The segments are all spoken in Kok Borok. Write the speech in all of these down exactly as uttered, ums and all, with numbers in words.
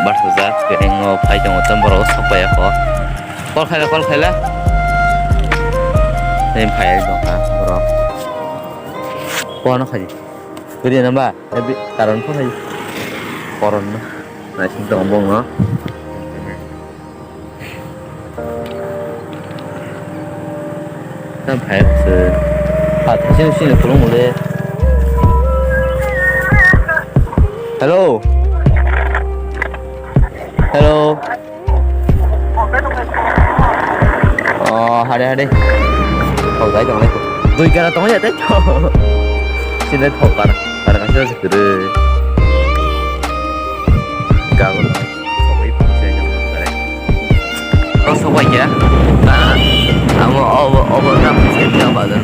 Bathajak, khe eno phai tongo, chwng borok sok pai ya kho. Call khaila, call khaila. Tei phai tongkha borok. Phone khaidi. Kuri na ba? Ebi karon phone khaidi. Koron no. Naising tongo bongno. Tam phai se. Ha, thasing sini khulung le. Hello. Hello. Oh, hade, hade. Kok gai tong lai. Dui kara tong ya tei. Sini thok kara. Kara kasi kasi kere. Gago. Sok bai pang se jam kare. Oh, sok bai ya. Ah, amo obo, obo na se jam badan.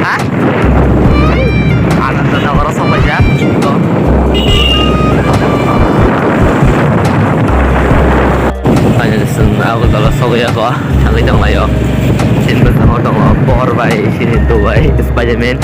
Ha? Ananda Nagar sok bai ya. Ko. Finally, chwng Agartala sogwi ya ko. Thangwi tong lai o. Chini bwskango tongo Bor bai, chini Dubai, Spiderman.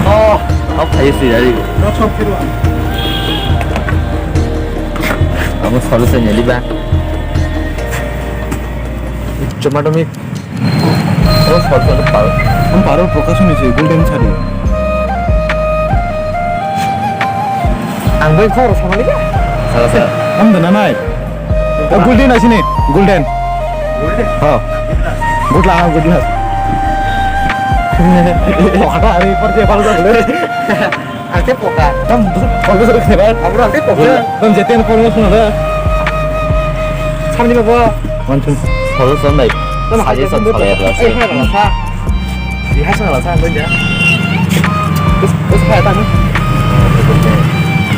Oh, off hai si dari. Amo solution ya liba. Tomato mi. Oh, solution paro. Ang paro Prakash ni si golden sari. Ang bai khoro samali ka? Sala sala. Ang dana nai. Oh, golden asini, golden. Golden? Oh. Good luck, good luck. Poka ta hari por je palo dale. Ang te poka. Tam, polo sore kheba. Abro ang te poka. Tam jete na polo sona da. Samni baba. Manchun polo sona. Tam suggestion sala ya. Eh, hai, sa. Di hai sa, sa, sa. Bus, bus, hai, tang.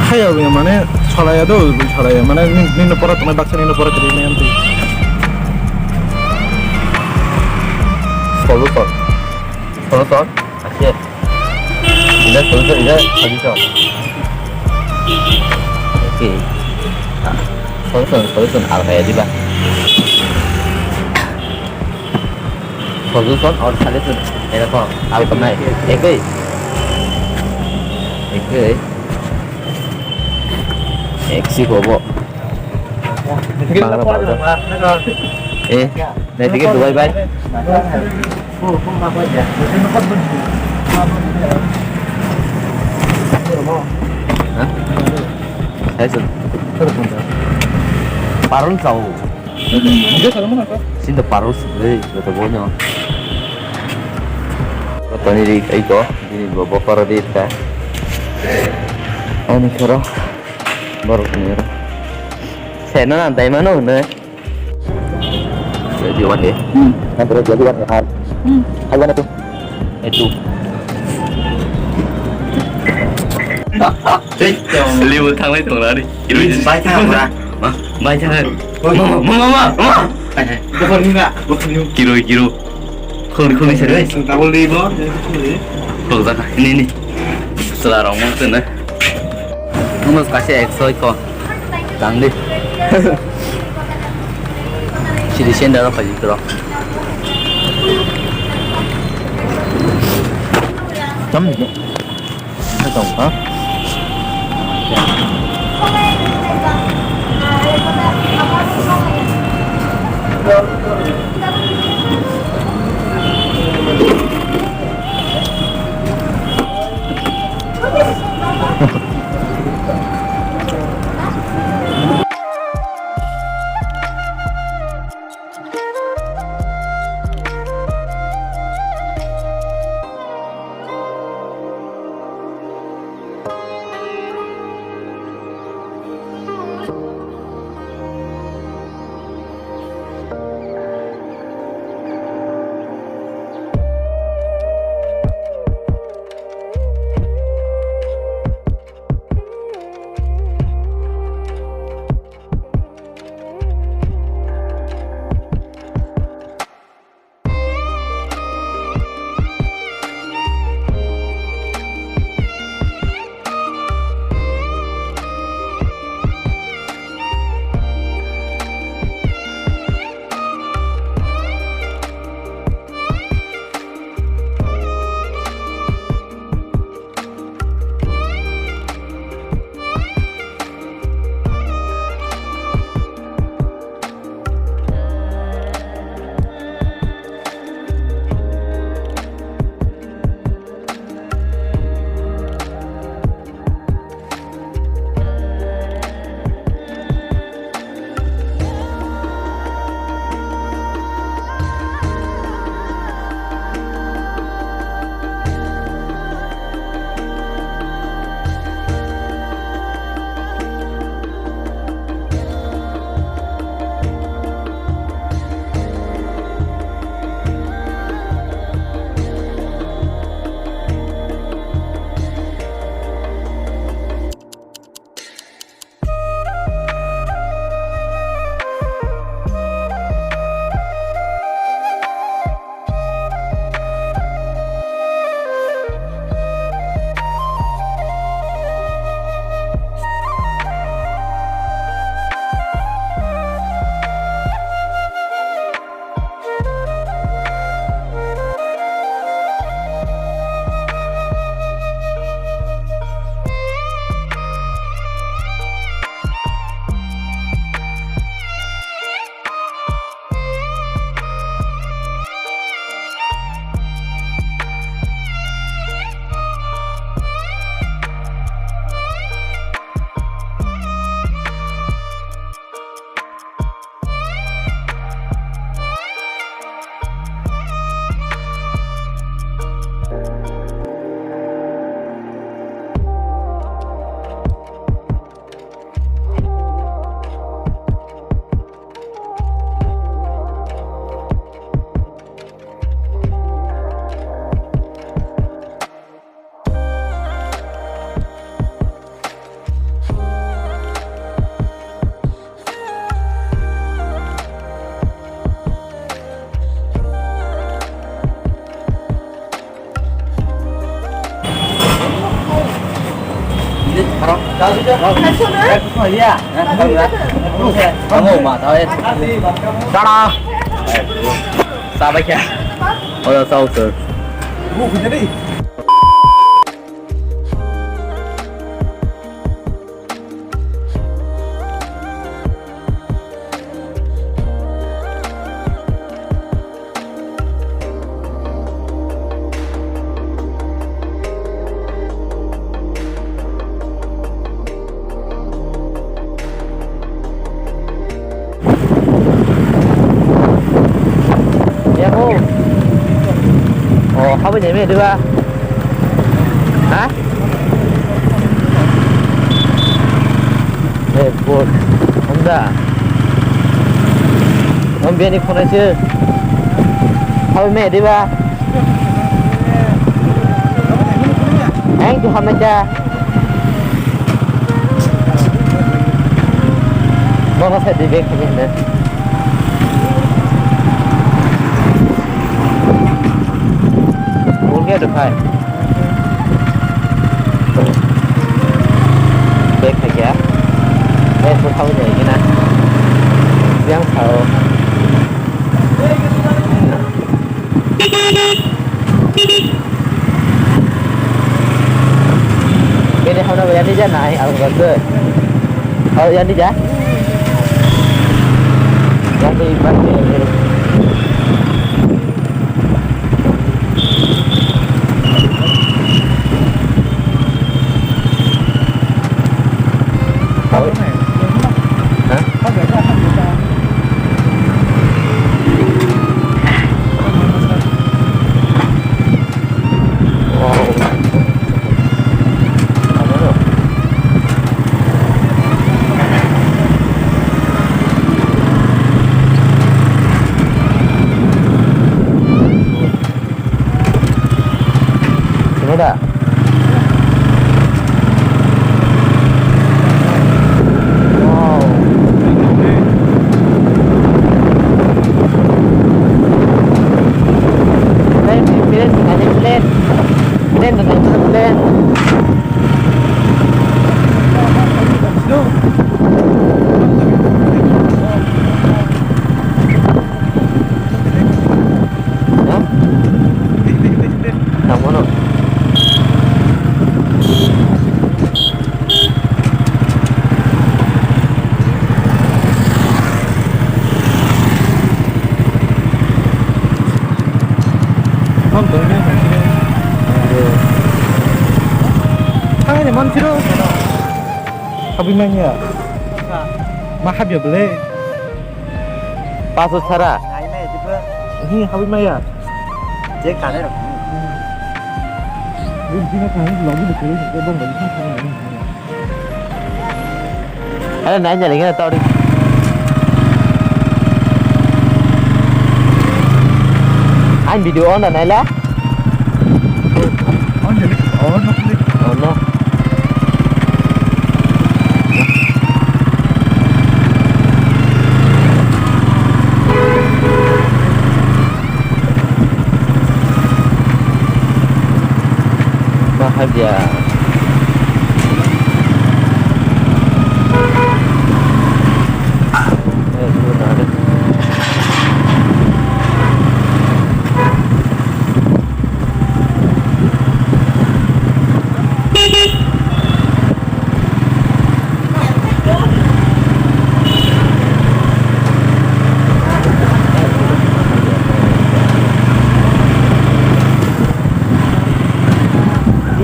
Hai, ya, mane, salaya do, salaya, mane, ni, ni no pora, tumai baksa ni no pora, kiri ni anti. Solution. Solution. Ashe. Ida solution, ida solution. Okay. Ah, solution, solution, alga ya, diba? Solution or solution, এরকম alga nai. Ekoi. Ekoi. Eksi bobo. Bangla, Bangla. Eh, nai dikhe Dubai bai. Ha? Hai sir. Parol chao. Sinta parol sih, betul bonya. Tani di kai ko, di bobo para di ta. Ani kero, baru ni. Saya na nantai mana ne? Jadi wani. Hmm. Nanti jadi wani har. Hmm. Hai mana tu? Itu. Liu thanglai tong lari. Bai thang ora. Ma, bai thang. Mama, mama, mama, mama. Bukan ni nak, bukan ni. Kiro, kiro. Khulni, khulni sari. Double di bo. Khulni. Ini, ini. Selarong mau tu na. Nunggu kasih ekso iko. Tang di. Sidi senda ro kaji kiro. Tam ni. Tong ha. Tamo ma tao e. Tara. Sabai kya? Oda sao sir. Yabo. Oh, habani me diba? Ha? Eh, bot. Honda. Om bini phone se. Hau me diba? Ang tu hamna cha. Bono sa di bek ni ne. Bol ke tu khai. Bek khai kya? Eh, ko thau jai kena. Yang thau. Bini hona bayar ni ja nai, ang ga ke. Oh, yang ni ja. Yang ni ba ni. Sini da. Wow. Plane, plane, plane, plane. Plane, plane, plane. Ha? Tamo no. Ang ni man phiro. Habwi manya. Ma habya bele. Paso sara. Hi habwi maya. Je kane rok. Rin tina kani logi de kiri de bong de. Are nai jale kena tori. Ang video on da naila. On jale. On no. On no. Bahagia.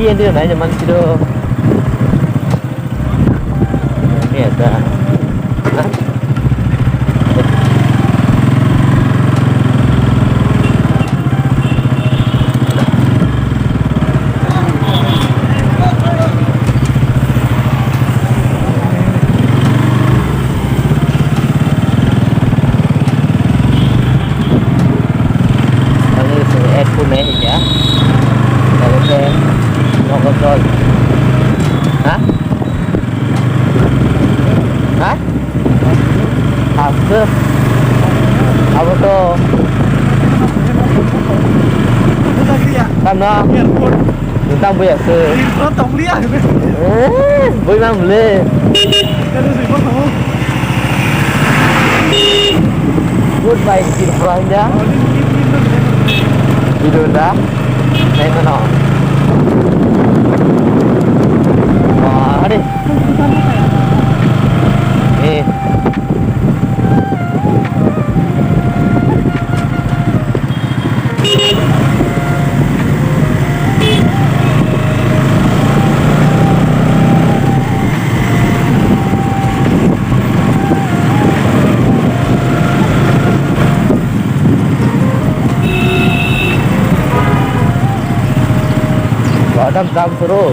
Iya, dia nanya man siro. Iya, dah. Ang ni sini airport nai ya. Kalau ke mau ke tol. Hah? Hah? Haste. Abo to. Tamo? Tang buya se. Tirpura tongliya hene. Eh, bui mang le. Kadu sui ko tong. Goodbye, Tirpura hinja. Video da. Nai no. Wah, ade. Eh. Badam jam suru.